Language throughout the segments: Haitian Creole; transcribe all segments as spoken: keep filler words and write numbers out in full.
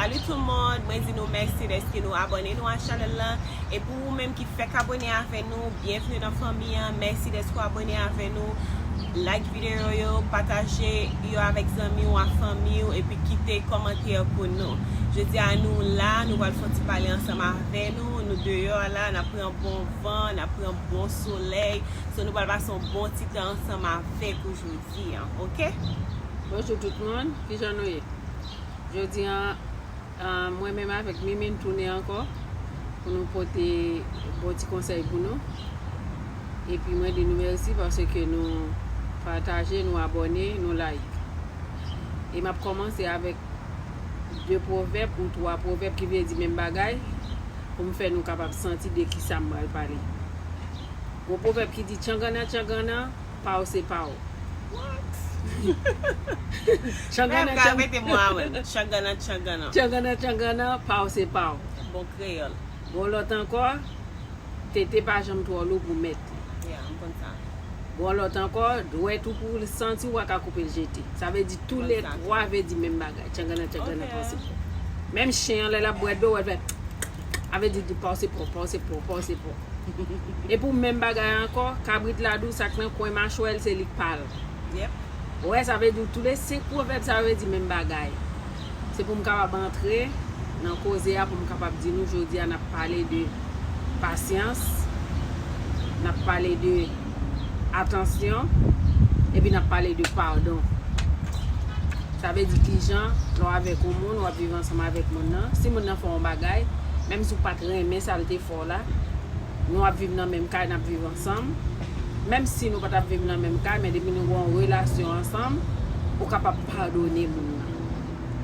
Salut tout le monde, mwen di nou mèsi dèske nou abòne nou a chanèl lan. E pou ou menm ki fèk abòne avè nou, byenvni nan fanmi an. Mèsi dèske w abòne avè nou. Like videyo yo, pataje yo avèk zanmi w ak fanmi w, epi kite kòmantè pou nou. Jodi a nou la, nou pral fè yon ti pale ansanm avè nou. Nou deyò la, n ap pran bon van, n ap pran bon solèy. So nou pral pase yon bon ti tan ansanm avèk ou jodi a, oke? Bonjou tout moun, kijan nou ye? Jodi an, ah, mwen menm avèk Mimi n tounen ankò pou nou pote bon ti konsèy pou nou. Epi mwen di nou mèsi paske nou pataje, nou abòne, nou like. E m ap kòmanse avèk de pwovèb ou twa pwovèb ki vle di menm bagay pou m fè nou kapab santi de kisa m pral pale. Gon pwovèb ki di, "Tchangannan, tchangannan, pa w se pa w." What? Tchangannan, tchangannan. Changannan, changannan. Tchangannan, tchangannan, pa w se pa w. Bon kreyòl. Gon lòt ankò, tete pa janm twò lou pou mèt li. Yeah, m konn sa. Gon lòt ankò, dwèt ou pou l santi w pa ka koupe l jete. Sa vle di tou le twa vle di menm bagay. Tchangannan, tchangannan, pa w se pa w. Menm chen an lè l ap bwè dlo, w ap fè, a vle di, di pa w se pa w, pa w se pa w, pa w se pa w. E pou menm bagay ankò, kabrit la dous ak nan kwen machwè l se li k pa l. Yep. Ou wè, sa vle di tou le senk pwovèb sa yo vle di menm bagay. Se pou m kapab antre nan koze a, pou m kapab di nou jodi a n ap pale de pasyans, n ap pale de atansyon, epi n ap pale de padon. Sa vle di kijan lè w avèk yon moun, w ap viv ansanm avèk moun nan. Si moun nan fè yon bagay, menm si w pa t renmen sa l te fè w la, nou ap viv nan menm kay, n ap viv ansanm. Menm si nou pa t ap viv nan menm kay, men depi nou gen yon relasyon ansanm, ou kapab padone moun nan.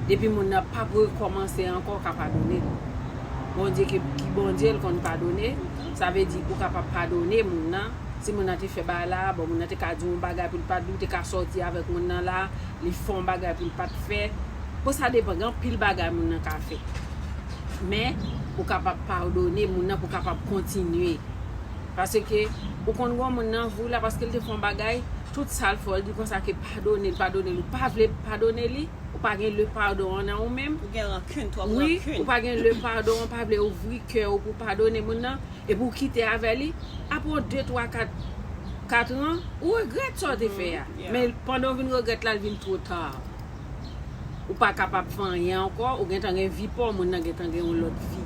Depi moun nan p ap rekòmanse ankò, w ka padone l. Bondye ki, ki Bondye, l konn padone. Sa vle di ou kapab padone moun nan. Si moun nan te fè bagay la, bon, moun nan te ka di w yon bagay pou l pa di w, te ka sòti avèk moun nan la, li fè yon bagay pou l pa t fè. Bon, sa depann, gen anpil bagay moun nan ka fè. Men, ou kapab padone moun nan pou w kapab kontinye. Paske, ou konn gen yon moun nan vi w la, paske l te fè yon bagay, tout sa l fè w, l di konsa ke padone l, padone l, ou pa vle padone li, ou pa gen le padon an nan ou menm. Ou gen rankin, twòp rankin. Wi, ou pa gen le padon an, ou pa vle ouvri kè w pou padone moun nan, epi w kite avè li, apre yon de, twa, kat, kat an, ou regrèt sa w te fè a. Men pandan w vin regrèt la, l vin twò ta. Ou pa kapab fè anyen ankò, ou gentan gen vi pa w, moun nan gentan gen yon lòt vi.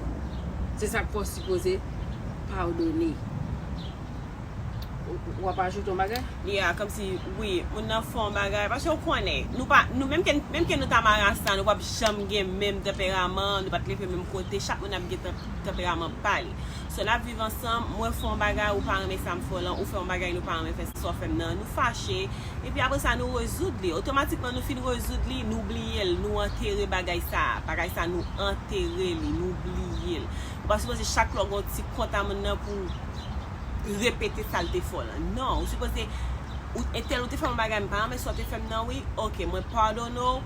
Se sa k fè w sipoze padone. Ou, w ap ajoute yon bagay? Yeah, kòmsi, wi, moun nan fè yon bagay. Paske w konnen, nou pa, nou, menm ke, menm ke nou ta marasa, nou p ap janm gen menm tanperaman, nou pa t leve menm kote, chak moun ap gen tan-, tanperaman pa li. So, n ap viv ansanm, mwen fè yon bagay, ou pa renmen sa m fè w lan, ou fè yon bagay, nou pa renmen fè sa w fè m nan, nou fache, epi apre sa, nou rezoud li. Otomatikman, nou fin rezoud li, nou bliye l, nou antere bagay sa a. Bagay sa a, nou antere li, nou bliye l. Ou pa sipoze chak lè w gen yon ti kont a moun nan pou w repete sa l te fè w lan. Non, ou sipoze, ou, entèl ou te fè m yon bagay, m pa renmen sa w te fè m nan, wi, oke, mwen padone w,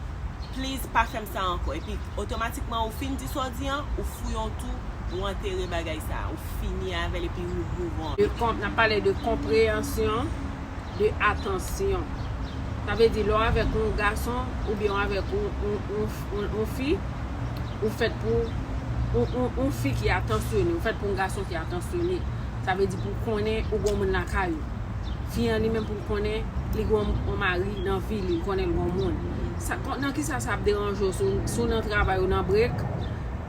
please, pa fè m sa ankò. Epi, otomatikman, ou fin di sa w di an, ou fouye yon twou, ou antere bagay sa a, ou fini avè l, epi ou move on. De konp-, n ap pale de konpreyansyon, de atansyon. Sa vle di, lè w avèk yon gason, oubyen w avèk yon, yon, yon, yon, yon fi, ou fèt pou yon, yon, yon fi ki atansyone, ou fèt pou yon gason ki atansyone. Sa vle di pou w konnen ou gon moun lakay ou. Fi an li menm pou l konnen li gon yon mari nan vi li, li konnen l gon moun. Sa, kon-, nan kisa sa ap deranje w si w, si w nan travay ou nan brek,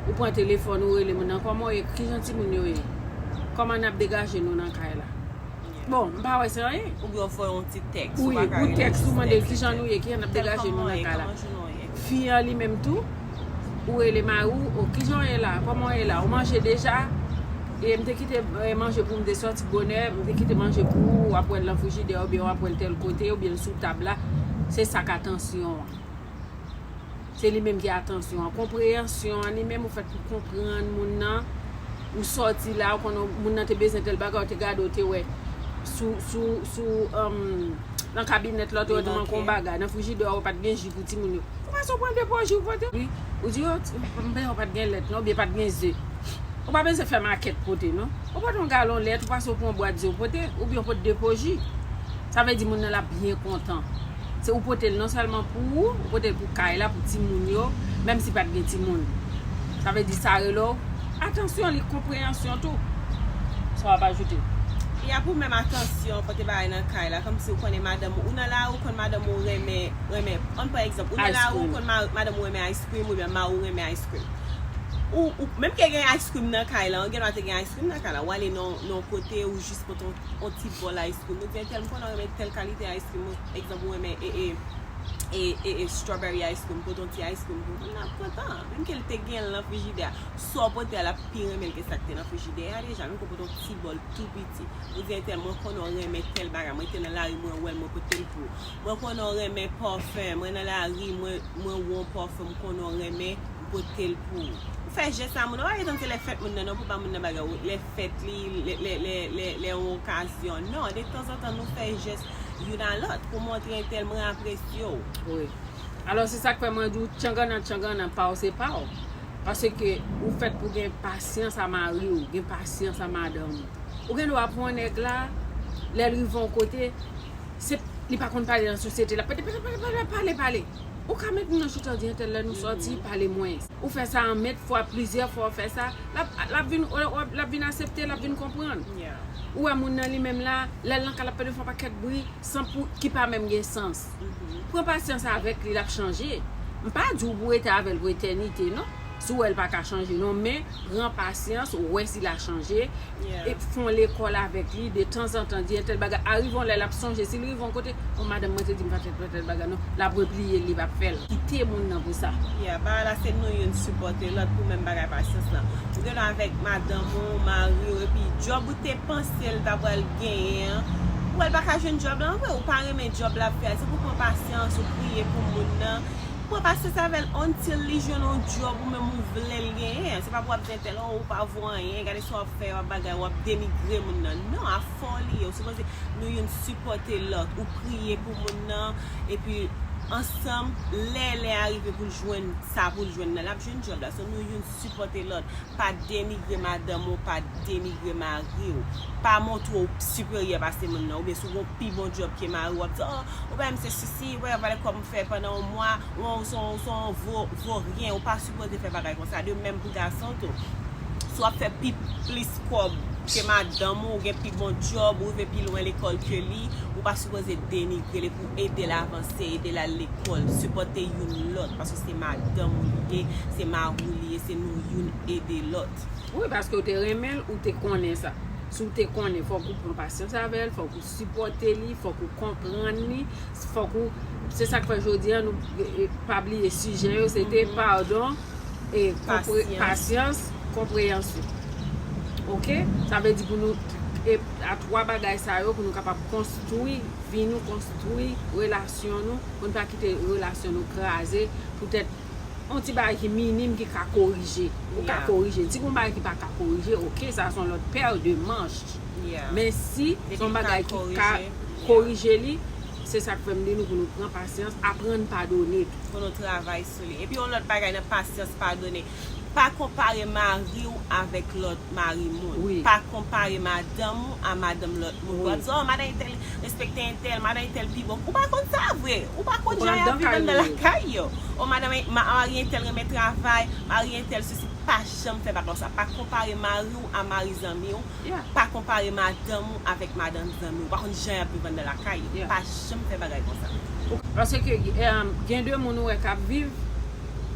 ou pran telefòn ou rele moun nan, kòman w ye, kijan timoun yo ye? Kòman n ap degaje nou nan kay la? Bon, m pa wè se anyen. Oubyen w voye yon ti tèks, ou pa ka rele. Wi, yon tèks, ou mande l kijan nou ye, kijan n ap degaje nou nan kay la. Fi an li menm tou, ou rele mari w, o, kijan w ye la, kòman w ye la, ou manje deja? E m te kite, e, manje pou w, m te sòti bonè, m te kite manje pou ou, w ap wè l nan frijidè, oubyen w ap wè l tèl kote, oubyen l sou tab la. Se sa k atansyon an. Se li menm ki atansyon an. Konpreyansyon an, li menm ou fèt pou konprann moun nan. Ou sòti la, ou konn moun nan te bezwen tèl bagay, ou te gade, ou te wè sou, sou, sou, um, nan kabinèt la, ou te wè te manke yon bagay. Nan frijidè a, ou pa t gen ji pou timoun yo. Ou pase, ou pran de po ji, ou pote. Wi, ou di, "Yo, m pa t gen lèt non, oubyen pa t gen ze." Ou pa bezwen fè makèt pote non. Ou pote yon galon lèt, ou pase, ou pran yon bwat ze, ou pote, oubyen ou pote de po ji. Sa vle di moun nan l ap byen kontan. Se ou pote l non sèlman pou ou, ou pote l pou kay la, pou timoun yo, menm si pa t gen timoun. Sa vle di sa rele w, atansyon, li konpreyansyon tou. Sa w ap ajoute? Ya pou menm atansyon, pote bagay nan kay la, kòmsi ou konnen madanm ou, ou nan lari, ou konn madanm ou renmen, renmen, ann pran egzanp, ou nan lari, ou konn madanm ou renmen ice cream, oubyen mari ou renmen ice cream. Ou, ou, menm ke gen ice cream nan kay la, ou gen dwa te gen ice cream nan kay la, ou ale nan yon kote, ou jis pote yon ti bòl ice cream, ou di entèl, m konnen w renmen tèl kalite ice cream, egzanp, ou renmen e, e, e, e, e strawberry ice cream, pote yon ti ice cream pou moun nan ap kontan. Menm ke l te gen l nan frijidè a, sa w pote a, l ap pi renmen l ke sa k te nan frijidè a deja. Menm ke w pote yon ti bòl tou piti. Ou di entèl, mwen konnen w renmen tèl bagay. Mwen te nan lari, mwen wè l, mwen pote l pou ou. Mwen konnen w renmen pòfen. Mwen nan lari, mwen, mwen wè yon pòfen, m konnen w renmen, m pote l pou ou. Ou fè jès a moun nan, ou pa ret tann se lè fèt moun nan, non, pou ba moun nan bagay. Lè fèt li, lè, lè, lè, lè, lè yon okazyon. Non, detanzantan nou fè jès youn a lòt pou montre entèl mwen apresye w. Wi. Alò, se sa k fè mwen di w, tchangannan, tchangannan, pa w se pa w. Paske ou fèt pou gen pasyans a mari w, gen pasyans a madanm ou. Ou gen dwa pran nèg la, lè l rive yon kote, se, li pa konn pale nan sosyete, l ap pale, pale, pale, pale, pale. Ou ka met moun nan chita di entèl lè nou sòti, pale mwens. Ou fè sa an mèt fwa, plizyè fwa w fè sa, l ap, l ap vin, l ap vin aksepte, l ap vin konprann. Ou wè moun nan li menm la, lè l nan kay l ap pede fè yon pakèt bri, san pou, ki pa menm gen sans. Pran pasyans avèk li, l ap chanje. M pa di w pou w rete avè l pou etènite, non. Si w wè l pa ka chanje, non, men pran pasyans, wè si l a chanje. E fè yon lekòl avèk li, detanzantan, di entèl bagay. Arive yon lè, l ap sonje, si l rive yon kote, o madanm mwen te di m pa fè tèl, tèl bagay, non, l ap repliye l, li p ap fè l. Kite moun nan pou sa. Yeah, bagay la se nou youn sipòte lòt pou menm bagay pasyans lan. Ou gen dwa avèk madanm ou, mari w, epi djòb ou te panse l ta pral genyen an, ou wè l pa ka jwenn djòb lan vre, ou pa renmen djòb l ap fè a, se pou pran pasyans, ou priye pou moun nan. Pran pasyans avè l until li jwenn yon djòb ou menm ou vle l genyen an. Se pa pou w ap di entèl, o, ou pa vo anyen, gade sa w ap fè, w ap bagay, w ap denigre moun nan. Non, afè w li ye, ou sipoze nou youn sipòte lòt, ou priye pou moun nan, epi ansanm, lè lè a rive pou l jwenn sa pou l jwenn nan, l ap jwenn djòb la. So, nou youn sipòte lòt. Pa denigre madanm ou, pa denigre mari w. Pa montre w siperyè pase moun nan, oubyen si w gen yon pi bon djòb ke mari w, w ap di, o, ou pa wè m se sisi, ou pa wè kòb m fè pandan yon mwa, ou se yon, ou se yon vo, voryen, ou pa sipoze fè bagay konsa. De menm pou gason tou. Si w ap fè pi plis kòb ke madanm ou, ou gen pi bon djòb, ou rive pi lwen lekòl ke li, ou pa sipoze denigre l, epi w ede l avanse, ede l al lekòl, sipòte youn lòt, paske se madanm ou li ye, se mari w li ye, se nou youn ede lòt. Wi, paske w te renmen l, ou te konnen sa. Si w te konnen, fòk ou pran pasyans avè l, fòk ou sipòte li, fòk ou konprann li, fòk ou, se sa k fè jodi a, nou, e, e, pa bliye sijè yo, se te padon, e, konpre-, pasyans, konpreyansyon. Oke? Sa vle di pou nou, e, a twa bagay sa yo, pou nou kapab konstwi vi nou, konstwi relasyon nou, pou nou pa kite relasyon nou kraze poutèt yon ti bagay ki minim ki ka korije. Ou ka korije. Si gon bagay ki pa ka korije, oke, sa se yon lòt pè de manch. Men si se yon bagay ki ka korije li, se sa k fè m di nou pou nou pran pasyans, aprann padone tou. Pou nou travay sou li. Epi yon lòt bagay nan pasyans, padone. Pa konpare mari w avèk lòt mari moun. Pa konpare madanm ou a madanm lòt moun. Pou w ap di, o, madanm entèl respekte entèl, madanm entèl pi bon. Ou pa konn sa vre. Ou pa konn jan y ap viv anndan lakay yo. O, madanm, mari entèl renmen travay, mari entèl sesi. Pa janm fè bagay sa. Pa konpare mari w a mari zanmi w. Pa konpare madanm ou avèk madanm zanmi w. Ou pa konn jan y ap viv anndan lakay yo. Pa janm fè bagay konsa. Paske, em, gen de moun ou wè k ap viv,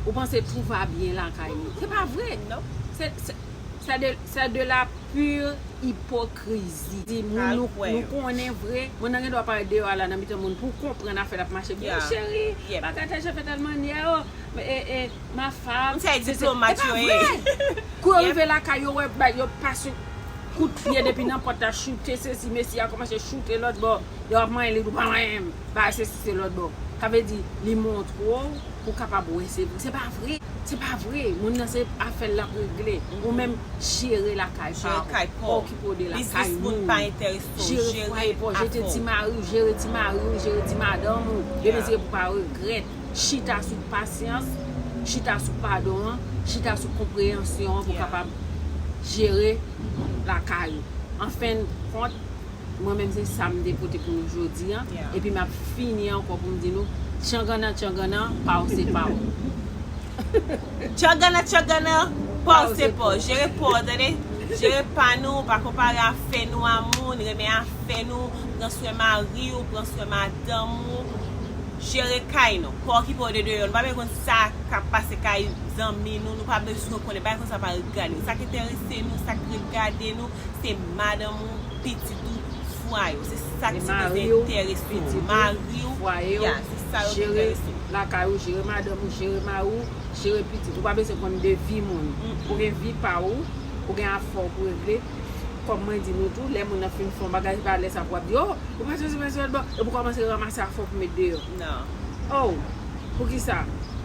ou panse tout va byen lakay li. Se pa vre. Se, se, c'est de, c'est de la pure hypocrisie. Di moun nou, nou konnen vre. Moun nan gen dwa parèt deyò a la nan mitan moun pou w konprann afè l ap mache byen. Cheri, bagay tèl jan fè tèl mannyè, o. E, e, ma femme, se, se, se pa vre. Kou yo rive lakay yo, wè, bay, yo pase kout pye depi nan pòt la, choute sesi, mesye a kòmanse choute lòt bò. Yo ap manyen li, tou pa manyen m. Bagay sesi, se lòt bò. Sa vle di, li montre w pou w kapab wè se vre. Se pa vre. Se pa vre. Moun nan se afè l l ap regle. Ou menm, jere lakay pa w. Okipe w de lakay moun. Jere fwaye pa w. Jete ti mari w, jere ti mari w, jere ti madanm ou. Depi se pou w pa regrèt. Chita sou pasyans, chita sou padon an, chita sou konpreyansyon an pou w kapab jere lakay ou. An fen kont, mwen menm se sa m te pote pou nou jodi a. Epi m ap fini ankò pou m di nou, tchangannan, tchangannan, pa w se pa w. Tchangannan, tchangannan, Pa w se pa w, jere pa w, tande. Jere pa nou, pa konpare afè nou a moun, renmen afè nou, pran swen mari w, pran swen madanm ou, jere kay nou. Pa okipe w de deyò, nou pa bezwen konn sa k ap pase kay zanmi nou, nou pa bezwen konnen, bagay konsa pa regade nou. Sa k enterese nou, sa k regade nou, se madanm ou, pitit ou, fwaye w. Se sa ki sipoze enterese w. Mari w, fwaye w, ya, se sa yo ki enterese w. Lakay ou, jere madanm ou, jere mari w, jere pitit. Ou pa bezwen konn de vi moun. Ou gen vi pa ou, ou gen afè w pou regle. Kòm mwen di nou tou, lè moun nan fin fè yon bagay, se pa lè sa pou w ap di, "Oh, ou pa sezi, mwen sezi, bon." Epi w kòmanse ranmase afè w pou met deyò. Oh, poukisa?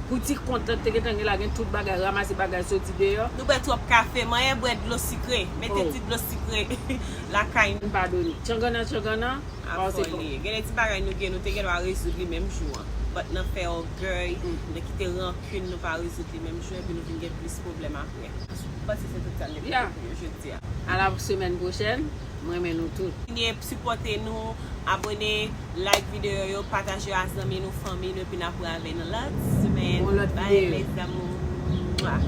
Pou ti kont lan te gentan gen la, gen tout bagay, ranmase bagay, soti deyò. Nou bwè twòp kafe, manyen bwè dlo sikre. Mete ti dlo sikre lakay nou. M padone. Tchangannan, tchangannan. Afòle. Gen de ti bagay nou gen, nou te gen dwa rezoud li menm jou an. But nan fè ògèy, nan kite rankin, nou pa rezoud li menm jou, epi nou vin gen plis pwoblèm apre. M panse se tout sa m te pote pou yo jodi a. A la semèn pwochèn, m renmen nou tout. Kontinye sipòte nou, abone, like videyo yo, pataje a zanmi nou, fanmi nou, epi n ap wè avè nou lòt semèn. Yon lòt videyo. Bye, mes amours. Mwa.